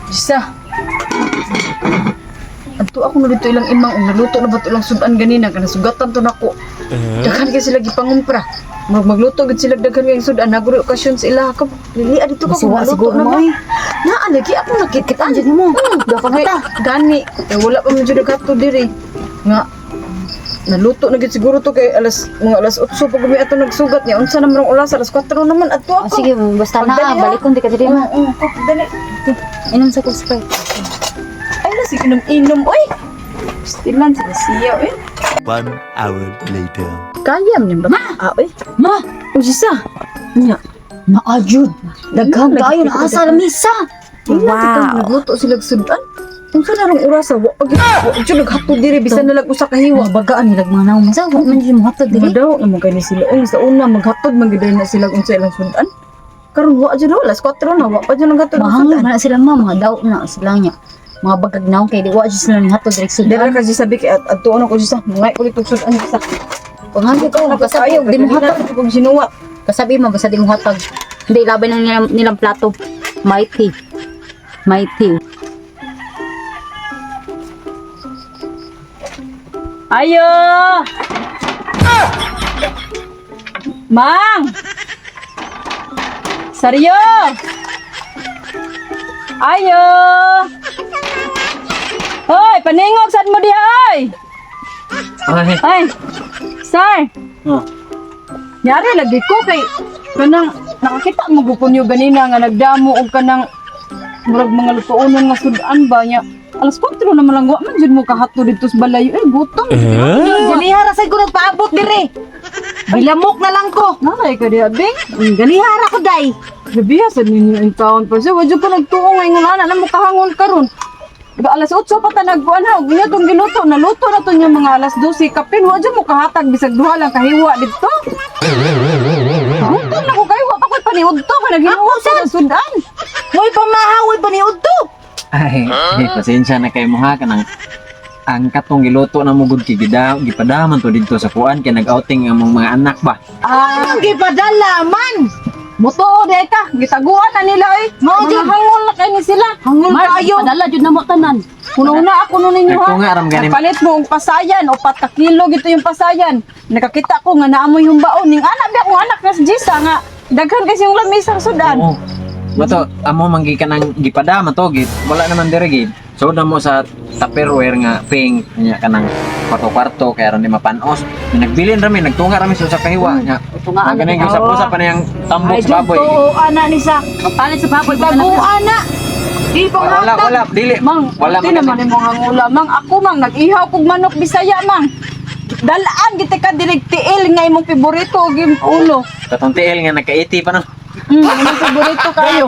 Isa. Adto ako na dito ilang imang, ug naluto na ba to ilang sudan ganina kana sugatan to nako. Daghan kay sila gipangumpra. Magluto gid sila daghan kay sudan naguro okasyon sa ila ka. Lili dito ka kung Masuwa naluto siguro na mo ba. eh. Naa lagi ako nakikitaan Jud mo. Duha ka Kay, mata. gani eh, wala pa man jud naghatod diri nga naluto na gid siguro to kay alas mga alas 8 pag umi ato nagsugat niya unsa naman ang oras alas 4 naman adto Oh, ako. sige, basta na Pagdali, ha? balik di ka diri ma. Oo, oo, dali. Inom sa kog Sprite. Ay na sige inom oy. Stilan sa siya oy. 1 hour later. Kaya man ba? Ah, oy. Ma, O siya. Nya. naajud. Daghan Lagi kayo ko na asa lamisa. Wow. Nagluto sila og sudan. Unsa na rong oras wa pag wa jud naghatod diri bisan na lang usa ka hiwa. Wa bagaan nila mga naong masa, wa man jud mo hatod diri. Madaw na mo kay ni sila. Oy, sa una maghatod man gid na sila unsa ilang sudan. Karon wa jud alas 4 na wa pa jud naghatod og Mahangol sudan. man na sila ma, mga daw na sila niya. Mga bagag naong kay di wa jud sila ni hatod diri Dira sudan. kasi sabi kay at adtuon ako siya. Mangay ulit og sudan sa. Panghangol ko kasabi og di mo hatod. Kung sinuwa. Kasabi mo basta di mo hatag. Hindi laban ng nilang plato. Mighty. Mighty. Ayo! Mang! Saryo! Ayo! Hoy, paningog sad mo diha oy. Ay, Ay. Sir, oh. yari lagi ko kay kanang nakakita mo gupon niyo ganina nga nagdamo og kanang murag mga lutuonon nga sudan ba niya. Alas 4 naman lang wa man jud mo kahatod dito sa balayo. Eh, gutom. Ganihara sad ko nagpaabot dire. Bilamok na lang ko. Nanay ka diha, Bing. Ganihara ko day. Grabe sa ninyo in town pa siya. Wadyo ko nagtuo ngayon nga na mo kahangol karon. Diba alas 8 pa ta nagkuan ha, ug inyo tong giluto, naluto na to niya mga alas 12 kapin wadyo mo kahatag bisag duha lang kahiwa didto. Gutom na ko kayo, wa pa ko'y paniudto kay naghinuwa sa sudan. Way pamahaw, way paniud to. Ay, ay, pasensya na kay mo ha kanang ang katong giluto na mo gud kay gida gipadaman to didto sa kuan kay nag-outing ang among mga anak ba. Ah, Ang gipadala man. mutuo di ka, gitaguan na nila eh. Mao Mga jud. hangol na kay ni sila. Hangol Mars, kayo. padala jud na mo tanan. Kuno na ako nun ninyo ha. Nagtunga aram ganim. Nagpalit mo ang pasayan, o ka kilo gito yung pasayan. Nakakita ko nga naamoy yung baon. Ning anak ba akong anak na si Jisa nga. Daghan kasi yung lamesa sa sudan. Oo. Mato amo man gi kanang gipadaman to gid. Wala naman dire gid. So na mo sa Tupperware nga pink nya kanang kwarto-kwarto kay aron di mapanos. Nagbilin rami, nagtunga rami sa usa ka hiwa nya. Tungaan Ang ganing usap-usap pa na yung tambok Ay, sa baboy. to ana ni sa. Palit sa baboy. Taguan na. Di pa Wala, wala, dili. Mang, Wala wala man naman imong hangula. Mang, ako mang, nag-ihaw kog manok Bisaya, mang. Dalaan gita ka direk tiil nga imong paborito og imong ulo. Katong tiil nga nagka-80 pa no. Imong paborito kayo.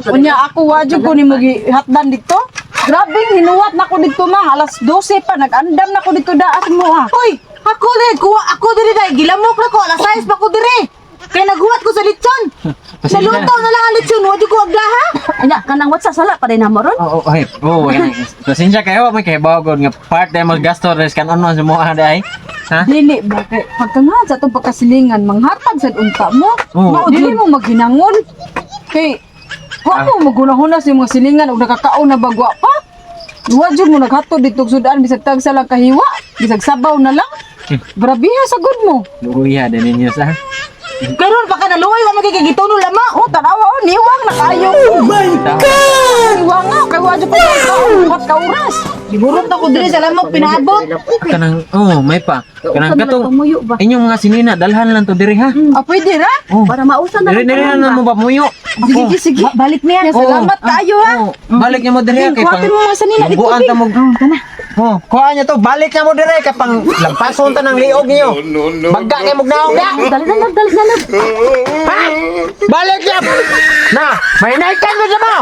Unya ako wadyo ko nimo gihatdan dito. Grabe hinuwat na ko dito mang alas 12 pa nag-andam na ko dito daas mo ha. Uy, ako dire kuha ako dire day gilamok na ko alas 6 pa ko dire. Kay naghuwat ko sa litson. Pasensya. Naluto na lang ang litson, wa jud ko aglaha. Ina kanang what's sala pa din na mo ron. Oo, oh, ay, oo, oh, pasensya kayo, may kahibaw gud nga part time mo gasto res kan ano sa mga day. Ha? Dili ba kay pagka nga sa atong pagkasilingan manghatag sad unta mo. Oo. Mao dili mo maghinangol. Kay wa mo magunahuna sa imong silingan og nakakaon na bagwa pa. Wa jud mo naghatod dito og sudan bisag tagsa lang kahiwa, bisag sabaw na lang. Grabiha sa gud mo. Luya din ninyo sa. Karon pa ka naluoy wa magigituno lama. Oh, tanawa oh, niwang na kayo. Oh my God! Niwang nga kay wa jud ko kaon ka oras. Giburot na ko dire sa lamok pinaabot. Kanang oh, may pa. Kanang katong Tumuyo ba? inyong mga sinina dalhan lang to diri ha. Ah, pwede ra? Oh. Para mausan na Diri lang diri tanan na ba? mo ba muyo. Sige, sige. Balik niya. Ya, salamat kaayo ha. Oh, balik niya mo diri ha kay Kuhatin mo mga sanina dito, Lungguan ta Bing. mo. Oh, kuha niya to, balik na mo dire kay pang lampason ta ng liog niyo. Bagga kay mo gnaong da. Dali na lang, dali na lang. Ha? Balik niya. Na, may naikan mo sa mo.